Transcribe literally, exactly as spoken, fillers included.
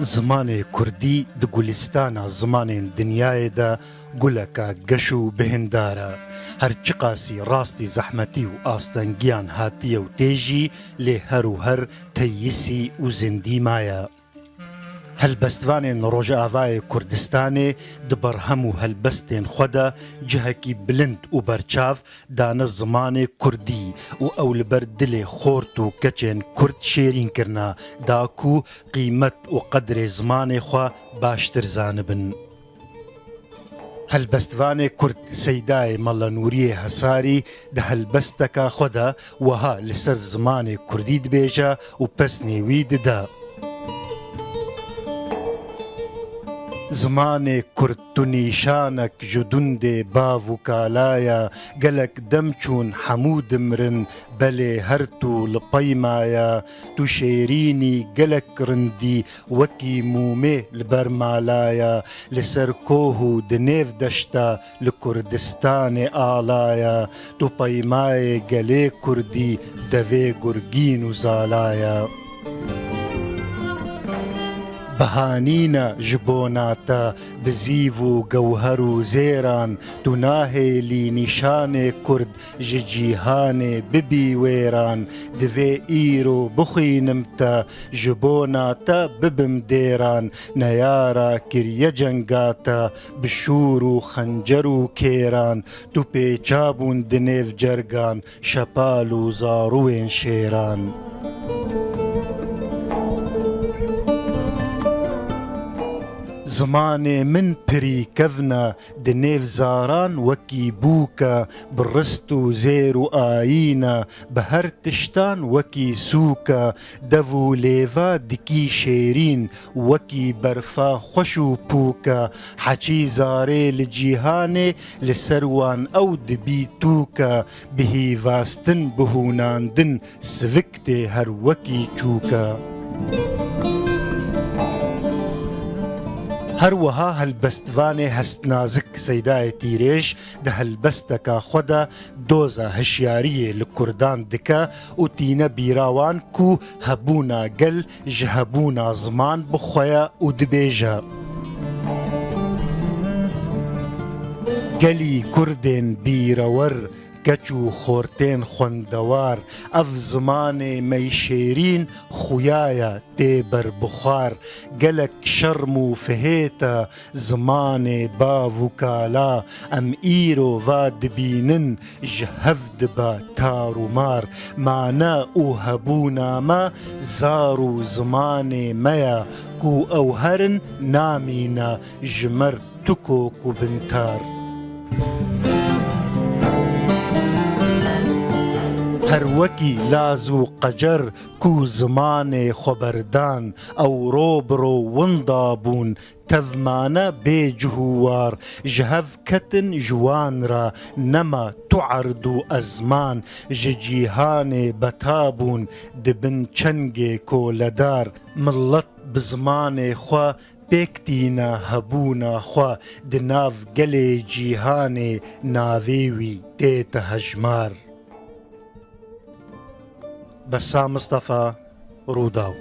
Zimanê kurdî di gulîstana zimanên dinyayê de guleka geş û bihindar e. Her çiqasî rastî zehmetî û astengiyan hatiye û tê jî, lê her û her teyîsî û zindî maye. Helbestvanên Rojavayê Kurdistanê di berhem û helbestên xwe de cihekî bilind û berçav dane zimanê kurdî û ew li ber dilê xort û keçên kurd şêrîn kirine, da ku qîmet û qedrê zimanê xwe baştir zanibin. Helbestvanê kurd Seydayê Mela Nûriyê Hesarî di helbesteka xwe de wiha li ser zimanê kurdî dibêje û pesnê wî dide. Zimanê kurd tu nîşanek ji dundê bav û kalaye, gelek dem çûn hemû dimirin, belê her tu li peymaye. Tu şêrînî gelek rindî wekî mûmê li ber malaye, li ser koh û di nêv deşta li Kurdistanê alaye. Tu peymayê gelê kurdî devê gurgîn û zalaye. Bihanîne ji bona te bi zîv û gewher û zêran, tu nahêlî nîşanê kurd ji cîhanê bibî wêran. Divê îro bixwînim te, ji bona te bibim dêran. Neyara kiriye cenga te bi şûr û xencer û kêran. Tu pêça bûn di nêv cergan, şepal û zarûyên şêran. Zimanê min pirî kevn e, di nêv zaran wekî bûk e, bi rist û zêr û ayîn e, bi her tiştan wekî sûk e, dev û lêva dikî şêrîn wekî berfa xweş û pûk e, heçî zarê li cîhanê li ser wan ew dibî tûk e, bi hîvastin, bi hûnandin, sivik tê her wekî çûk e. Her wiha helbestvanê hestnazik Seydayê Tîrêj di helbesteka xwe de doza hişyariyê li kurdan dike û tîne bîra wan ku hebûna gel ji hebûna ziman bi xwe ye û dibêje: Gelî kurdên bîrewer, keç û xortên xwendewar, ev zimanê me yî şêrîn xuya ye, tê ber bixwar. Gelek şerm û fihêt e zimanê bav û kala, em îro va dibînin ji hev dibe tar û mar. Mane û hebûna me zar û zimanê me ye, ku ew herin namîne ji me r tu kok û bintar. Her wekî laz û qecer ku zimanê xwe berdan, ew ro bi ro winda bûn, tev mane bê cih û war, ji hev ketin ji wan re nema tu erd û ezman, ji cîhanê beta bûn, di bin çengê koledar, milet bi zimanê xwe pêk tîne hebûna xwe, di nav gelê cîhanê navê wî tête hejmar. Bessam Mistefa, Rûdaw.